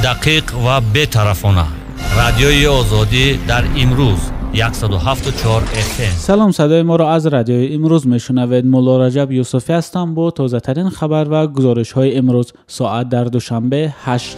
Дақиқ ва бетарафона. Радиои Озодӣ дар имрӯз 107.4 FM. Салом, садои моро аз радиои имрӯз мешунавед. Мулло Раҷаб Юсуфӣ ҳастам бо тозатарин хабар ва гузоришҳои имрӯз. Соат дар Душанбе 8.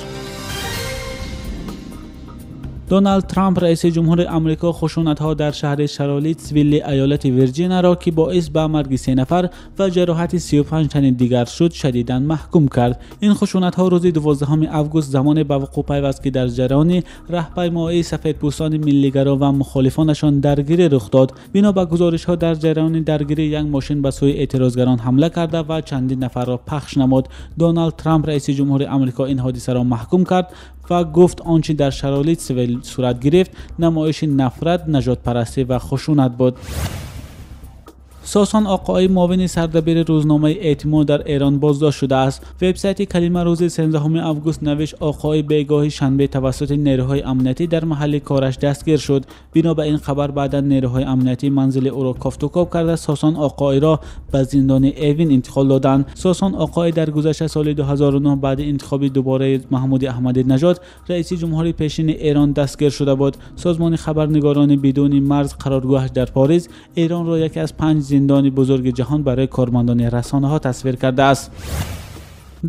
Доналд Трамп, раиси ҷумҳури Амрико, хушунатҳо дар шаҳри Шарлотсвилли иёлати Вирҷиниаро, ки боис ба марги 3 нафар ва ҷароҳати 35 тани дигар шуд, шадидан маҳкум кард. Ин хушунатҳо рӯзи 12 август замоне ба вуқӯъ пайваст, ки дар ҷараёни раҳпаймоии сафедпӯстони миллигаро ва мухолифонашон даргирӣ рух дод. Бино ба гузоришҳо, дар ҷараёни даргирӣ як мошин ба сӯи эътирозгарон ҳамла карда ва чандин нафарро пахш намуд. Доналд Трамп, раиси ҷумҳури Амрико, ин ҳодисаро маҳкум кард ва гуфт он чи дар Шарлотсвилл сурат гирифт намоиши нафрат, нажодпарастӣ ва хушунат буд. Сосон Оқоӣ, муовини сардабири рӯзномаи Эътимод дар Эрон, боздошт шудааст. Вебсайти Калима рӯзи 13 август навишт Оқоӣ бегоҳи шанбе тавассути нерӯҳои амниятӣ дар маҳалли кораш дастгир шуд. Бино ба ин хабар, баъдан нерӯҳои амниятӣ манзили ӯро кофтукоб карда, Сосон Оқоиро ба зиндони Эвин интиқол доданд. Сосон Оқоӣ дар гузашта соли 2009 баъди интихоби дубораи Маҳмуди Аҳмадинажод, раиси ҷумҳури пешини Эрон, дастгир шуда буд. Созмони хабарнигорони бидуни марз қароргоҳаш дар Порис Эронро яке аз 5 зиндони бузурги ҷаҳон барои кормандони расонаҳо тасвир кардааст.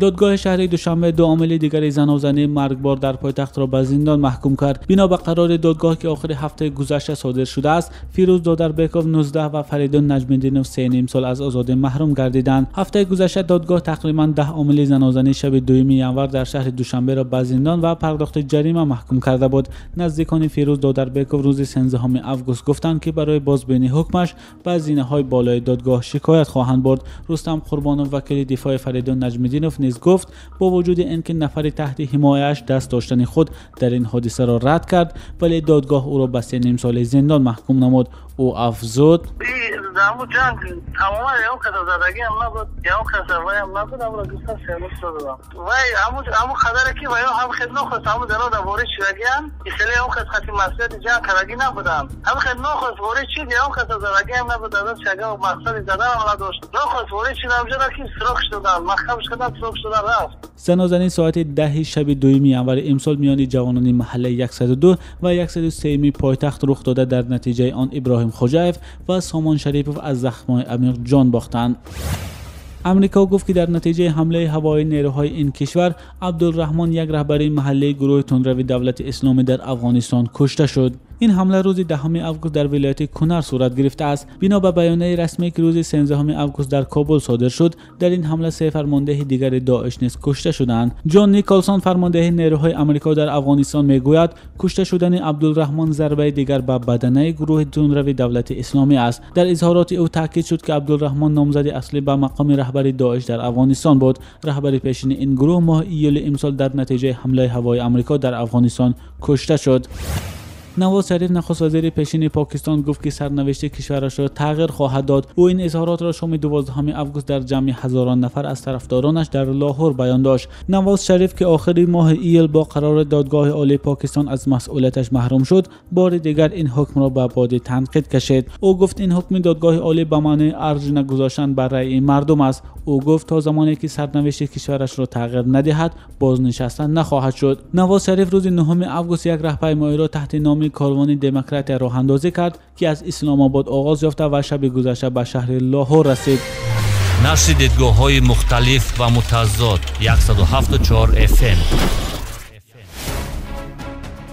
Додгоҳи шаҳри Душанбе ду омили дигари занозании маргбор дар пойтахтро ба зиндон маҳкум кард. Бино ба қарори додгоҳ, ки охири ҳафтаи гузашта содир шудааст, Фирӯз Додарбеков 19 ва Фаридун Наҷмиддинов 3.5 сол аз озодӣ маҳрум гардиданд. Ҳафтаи гузашта додгоҳ тақрибан 10 омили занозании шаби 2 январ дар шаҳри Душанберо ба зиндон ва пардохти ҷарима маҳкум карда буд. Наздикони Фирӯз Додарбеков рӯзи 13 август гуфтанд, ки барои бозбинии ҳукмаш ба зинаҳои болои додгоҳ шикоят хоҳанд бурд. Рустам Қурбонов, вакили дифои Фаридун Наҷмиддинов, низ гуфт бо вуҷуди ин ки нафари таҳти ҳимояаш даст доштани худ дар ин ҳодисаро рад кард, вале додгоҳ ӯро ба 3.5 соли зиндон маҳкум намуд. Ӯ афзуд: ҷанг тамоман як каса задагӣ ҳам набуд, як каса вай ҳам набуд, амро гуфтан 3.5 сол додам. Вай ҳамун қадаре ки вай ҳам хел нохост, ҳамун зано дар ворид шудагиам, хеле ҳам кас хати масъулияти ҷанг кардагӣ набуданд. Ҳам хел нохост ворид шуд, як каса задагӣ ҳам набуд, аз шага мақсади задан ҳам надошт. Нохост ворид шуд, ҳамҷоро ки срок шуданд, маҳкам шуданд, срок шуданд, рафт. Занозанӣ соати 10 шаби 2 январи имсол миёни ҷавонони маҳаллаи 102 ва 103 пойтахт рух дода, дар натиҷаи он Иброҳим Хоҷаев ва Сомон Шарипов аз захмҳои амиқ ҷон бохтанд. Амрико гуфт, ки дар натиҷаи ҳамлаи ҳавоии нерӯҳои ин кишвар Абдулраҳмон, як раҳбари маҳаллии гурӯҳи тундрави Давлати Исломӣ дар Афғонистон, кушта шуд. Ин ҳамла рӯзи 10 август дар вилояти Кунар сурат гирифтааст. Бино ба баёнияи расмӣ, ки рӯзи 13 август дар Кобул содир шуд, дар ин ҳамла 3 фармондеҳи дигари Доиш низ кушта шуданд. Ҷон Николсон, фармондеҳи нерӯҳои Амрико дар Афғонистон, мегӯяд кушта шудани Абдулраҳмон зарбаи дигар ба баданаи гурӯҳи тундрави Давлати Исломӣ аст. Дар изҳороти ӯ таъкид шуд, ки Абдулраҳмон номзади аслӣ ба мақоми раҳбари Доиш дар Афғонистон буд. Раҳбари пешини ин гурӯҳ моҳи июли имсол дар натиҷаи ҳамлаи ҳавоии Амрико дар Афғонистон кушта шуд. Навоз Шариф, нахуствазири пешини Покистон, гуфт, ки сарнавишти кишварашро тағйир хоҳад дод. Ӯ ин изҳоротро шоми 12 август дар ҷамъи ҳазорон нафар аз тарафдоронаш дар Лоҳур баён дошт. Навоз Шариф, ки охири моҳи июл бо қарори додгоҳи олии Покистон аз масъулияташ маҳрум шуд, бори дигар ин ҳукмро ба боди танқид кашид. Ӯ гуфт ин ҳукми додгоҳи олӣ ба маънои арҷ нагузоштан бар раъи мардум аст. Ӯ гуфт то замоне ки сарнавишти кишварашро тағйир надиҳад, бознишаста нахоҳад шуд. Навоз Шариф рӯзи 9 август як раҳпаймоиро таҳти номи корвони демократия роҳандозӣ кард, ки аз Исломобод оғоз ёфта ва шаби гузашта ба шаҳри Лоҳур расид. Нашри дидгоҳҳои мухталиф ва мутазод 107.4 FM.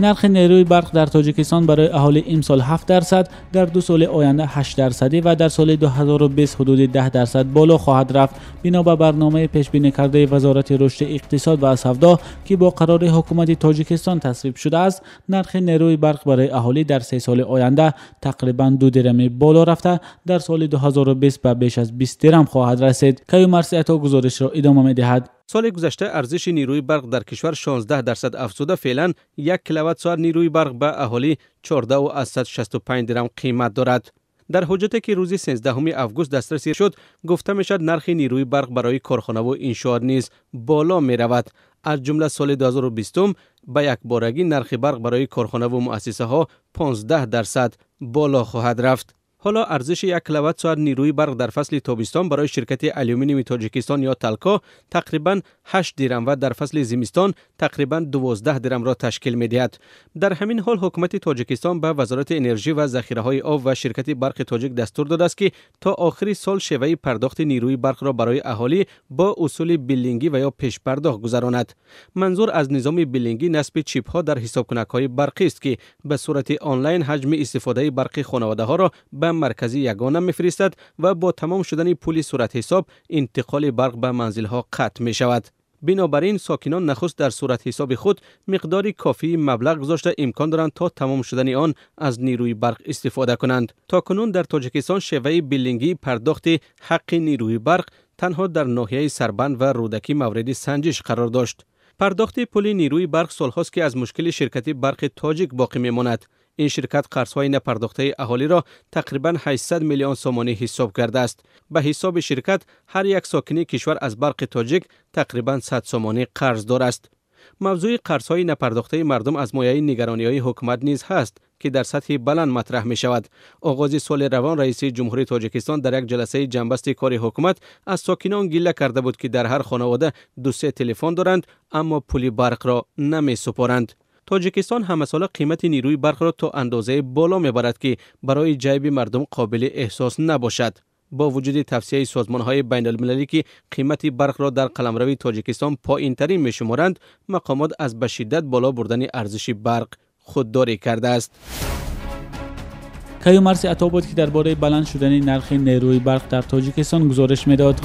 Нархи нерӯи барқ дар Тоҷикистон барои аҳолӣ имсол 7%, дар 2 соли оянда 8% ва дар соли 2020 ҳудуди 10% боло хоҳад рафт. Бино ба барномаи пешбинӣ кардаи Вазорати рушди иқтисод ва савдо, ки бо қарори ҳукумати Тоҷикистон тасвиб шудааст, нархи нерӯи барқ барои аҳолӣ дар 3 соли оянда тақрибан 2 дирами боло рафта, дар соли 2020 ба беш аз 20 дирам хоҳад расид. Каюмарс Ато гузоришро идома медиҳад. Соли гузашта арзиши нерӯи барқ дар кишвар 16% афзуда, феълан 1 киловатт-соат нерӯи барқ ба аҳолӣ 14,65 дирам қимат дорад. Дар ҳуҷҷате ки рӯзи 13 август дастрасӣ шуд, гуфта мешавад нархи нерӯи барқ барои корхонаву иншоот низ боло меравад. Аз ҷумла соли 2020 ба якборагӣ нархи барқ барои корхонаву муассисаҳо 15% боло хоҳад рафт. Ҳоло арзиши 1 киловатт соат нерӯи барқ дар фасли тобистон барои ширкати алюминиуми Тоҷикистон ё Талко тақрибан 8 дирам ва дар фасли зимистон тақрибан 12 дирамро ташкил медиҳад. Дар ҳамин ҳол ҳукумати Тоҷикистон ба Вазорати энержӣ ва захираҳои об ва ширкати барқи тоҷик дастур додааст, ки то охири сол шеваи пардохти нерӯи барқро барои аҳолӣ бо усули биллингӣ ва ё пешпардохт гузаронад. Манзур аз низоми биллингӣ насби чипҳо дар ҳисобкунакҳои барқӣ аст, ки ба сурати онлайн ҳаҷми истифодаи барқи хонаводаҳоро ба маркази ягона мефиристад ва бо тамом шудани пули суратҳисоб интиқоли барқ ба манзилҳо қатъ мешавад. Бинобар ин сокинон нахуст дар суратҳисоби худ миқдори кофии маблағ гузошта имкон доранд то тамом шудани он аз нерӯи барқ истифода кунанд. То кунун дар Тоҷикистон шеваи биллингии пардохти ҳаққи нерӯи барқ танҳо дар ноҳияи Сарбанд ва Рӯдакӣ мавриди санҷиш қарор дошт. Пардохти пули нерӯи барқ солҳост, ки аз мушкили ширкати барқи тоҷик боқӣ мемонад. Ин ширкат қарзҳои напардохтаи аҳолиро тақрибан 800 миллион сомонӣ ҳисоб кардааст. Ба ҳисоби ширкат ҳар як сокини кишвар аз барқи тоҷик тақрибан 100 сомонӣ қарздор аст. Мавзӯи қарзҳои напардохтаи мардум аз мояи нигарониҳои ҳукумат низ ҳаст, ки дар сатҳи баланд матраҳ мешавад. Оғози соли равон раиси Ҷумҳурии Тоҷикистон дар як ҷаласаи ҷамъбасти кори ҳукумат аз сокинон гилла карда буд, ки дар ҳар хонавода 2-3 телефон доранд, аммо пули барқро намесупоранд. Тоҷикистон ҳамасола қимати нерӯи барқро то андозаи боло мебарад, ки барои ҷайби мардум қобили эҳсос набошад. Бо вуҷуди тавсияи созмонҳои байналмилалӣ, ки қимати барқро дар қаламрави Тоҷикистон поинтарин мешуморанд, мақомот аз ба шиддат боло бурдани арзиши барқ худдорӣ кардааст. Каюмарси Ато буд, ки дар бораи баланд шудани нархи нерӯи барқ дар Тоҷикистон гузориш медод.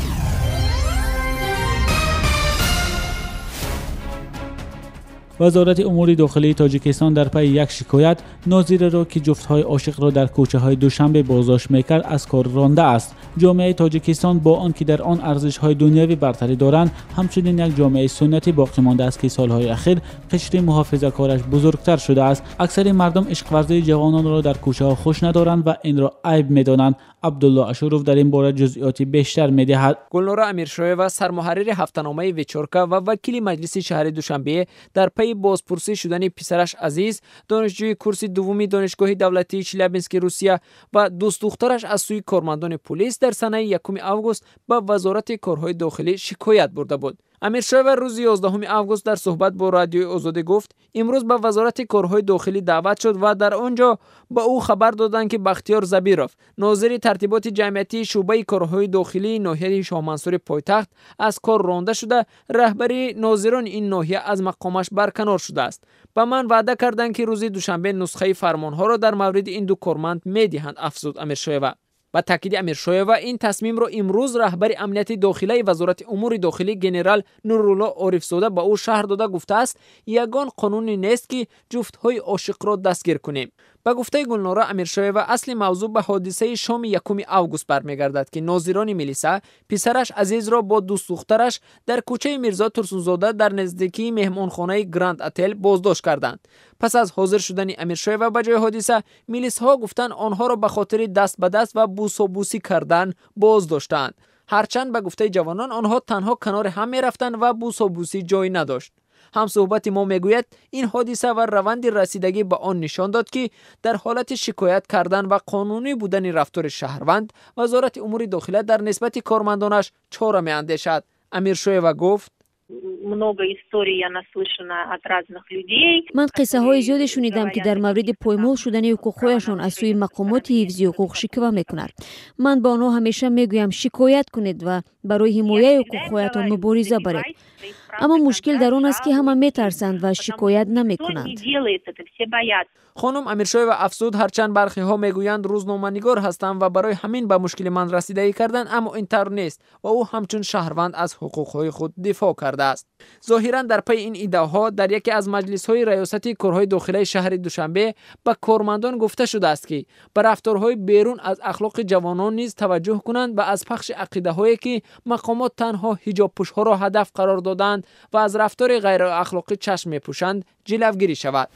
Вазорати умури дохилии Тоҷикистон дар пайи як шикоят нозираро, ки ҷуфтҳои ошиқро дар кӯчаҳои Душанбе боздошт мекард, аз кор рондааст. Ҷомеаи Тоҷикистон бо он ки дар он арзишҳои дунявӣ бартарӣ доранд, ҳамчунин як ҷомеаи суннатӣ боқӣ мондааст, ки солҳои ахир қишри муҳофизакораш бузургтар шудааст. Аксари мардум ишқварзии ҷавононро дар кӯчаҳо хуш надоранд ва инро айб медонанд. Абдулло Ашуров дар ин бора ҷузъиёти бештар медиҳад. Гулнора Амиршоева, сармуҳаррири ҳафтаномаи Вечорка ва вакили маҷлиси шаҳри Душанбе, дар пайи бозпурсӣ шудани писараш Азиз, донишҷӯи курси дуввуми Донишгоҳи давлатии Челябински Русия ва дӯстдухтараш аз сӯи кормандони пулис дар санаи 1 август ба Вазорати корҳои дохилӣ шикоят бурда буд. Амиршоева рӯзи 11 август дар суҳбат бо Радиои Озодӣ гуфт, имрӯз ба Вазорати корҳои дохилӣ даъват шуд ва дар он ҷо ба ӯ хабар доданд, ки Бахтиёр Забиров, нозири тартиботи ҷамъиятии шӯъбаи корҳои дохилии ноҳияи Шоҳмансури пойтахт, аз кор ронда шуда, раҳбари нозирони ин ноҳия аз мақомаш барканор шудааст. Ба ман ваъда карданд, ки рӯзи душанбе нусхаи фармонҳоро дар мавриди ин ду корманд медиҳанд, афзуд Амиршоева. Ба таъкиди Амиршоева, ин тасмимро имрӯз раҳбари амнияти дохилаи Вазорати умури дохилӣ генерал Нурулло Орифзода ба ӯ шаҳр дода гуфтааст, ягон қонуне нест, ки ҷуфтҳои ошиқро дастгир кунем. Ба гуфтаи Гулнора Амиршоева, асли мавзӯъ ба ҳодисаи шоми 1 август бармегардад, ки нозирони милиса писараш Азизро бо дӯстдухтараш дар кӯчаи Мирзо Турсунзода дар наздикии меҳмонхонаи Гранд Отел боздошт карданд. Пас аз ҳозир шудани Амиршоева ба ҷои ҳодиса, милисҳо гуфтанд, онҳоро ба хотири даст ба даст ва бусобусӣ кардан боздоштаанд. Ҳарчанд ба гуфтаи ҷавонон, онҳо танҳо канори ҳам мерафтанд ва бусобусӣ ҷой надошт. Ҳамсуҳбати мо мегӯяд, ин ҳодиса ва раванди расидагӣ ба он нишон дод, ки дар ҳолати шикоят кардан ва қонунӣ будани рафтори шаҳрванд, Вазорати умури дохила дар нисбати кормандонаш чора меандешад. Амиршоева гуфт: Много историй я наслышана от разных людей. Ман қиссаҳои зиёде шунидам, ки дар мавриди поймол шудани ҳуқуқҳояшон аз сӯи мақомоти ҳифзи ҳуқуқ шиква мекунанд. Ман ба онҳо ҳамеша мегӯям, шикоят кунед ва барои ҳимояи ҳуқуқҳоятон мубориза баред. Аммо мушкил дар он аст, ки ҳама метарсанд ва шикоят намекунанд. Хонум Амиршоева афзуд, ҳарчанд бархиҳо мегӯянд рӯзноманигор ҳастам ва барои ҳамин ба мушкили ман расидагӣ карданд, аммо ин тавр нест ва ӯ ҳамчун шаҳрванд аз ҳуқуқҳои худ дифоъ кардааст. Зоҳиран дар пайи ин иддаоҳо дар яке аз маҷлисҳои раёсати корҳои дохилаи шаҳри Душанбе ба кормандон гуфта шудааст, ки ба рафторҳои берун аз ахлоқи ҷавонон низ таваҷҷӯҳ кунанд ва аз пахши ақидаҳое, ки мақомот танҳо ҳиҷобпӯшҳоро ҳадаф қарор доданд ва аз рафтори ғайриахлоқӣ чашм мепӯшанд, ҷилавгирӣ шавад.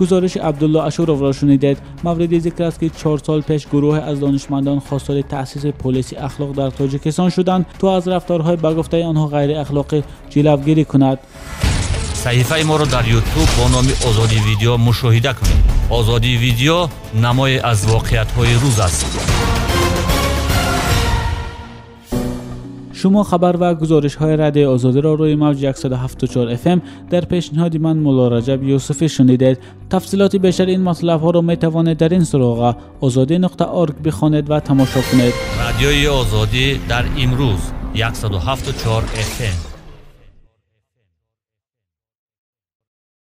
Гузориши Абдулло Ашуровро шунидед. Мавриди зикр аст, ки 4 сол пеш гурӯҳе аз донишмандон хостори таъсиси полиси ахлоқ дар Тоҷикистон шуданд, то аз рафторҳои ба гуфтаи онҳо ғайриахлоқӣ ҷилавгирӣ кунад. Саҳифаи моро дар Ютуб бо номи Озодӣ Видео мушоҳида кунед. Озодӣ видео намое аз воқеиятҳои рӯз аст. Шумо хабар ва гузоришҳои Радиои Озодиро рӯи мавҷи 107.4 FM дар пешниҳоди ман Мулло Раҷаб Юсуфӣ шунидед. Тафсилоти бештари ин матлабҳоро метавонед дар ин суроға ozodi.org бихонед ва тамошо кунед. Радиои Озодӣ дар имрӯз 107.4 FM.